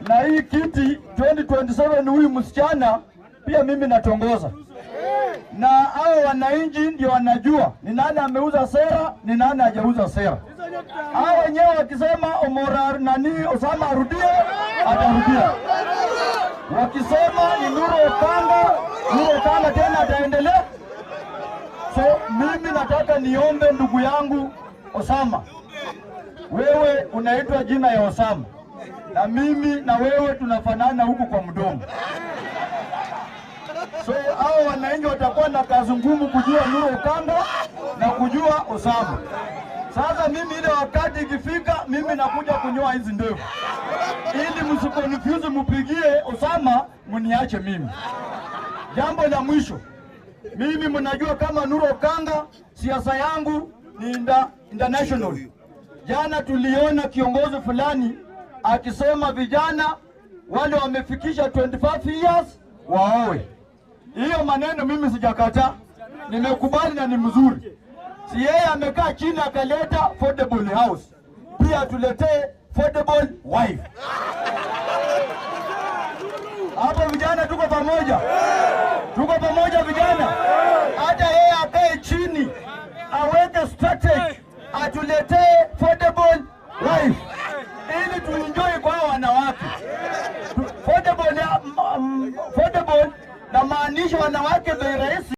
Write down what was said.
Na hii kiti 2027 huyu msichana pia mimi natongoza, na hao wananchi ndio wanajua ni nani ameuza sera, ni nani hajauza sera. Hao wenyewe wakisema Omora nani Osama arudie, atarudia. Wakisema ni Nuru Okanga, Nuru Okanga tena ataendelea. So mimi nataka niombe ndugu yangu Osama, wewe unaitwa jina ya Osama na mimi na wewe tunafanana huku kwa mdomo. So hao wananchi watakuwa na kazi ngumu kujua Nuru Okanga na kujua Osama. Sasa mimi ile wakati ikifika, mimi nakuja kunyoa hizi ndevu ili msiconfuse, mupigie Osama mniache mimi. Jambo la mwisho, mimi mnajua kama Nuru Okanga, siasa yangu ni international. Jana tuliona kiongozi fulani akisema vijana wale wamefikisha 25 years waoe. Hiyo maneno mimi sijakataa, nimekubali na ni mzuri. Si yeye amekaa chini akaleta affordable house, pia tuletee affordable wife. Hapo vijana tuko pamoja, tuko pamoja vijana. Hata yeye akae chini aweke strategy atuletee affordable wife ili tuenjoy kwa hao wanawake. Affordable, affordable na maanisha wanawake bei rahisi.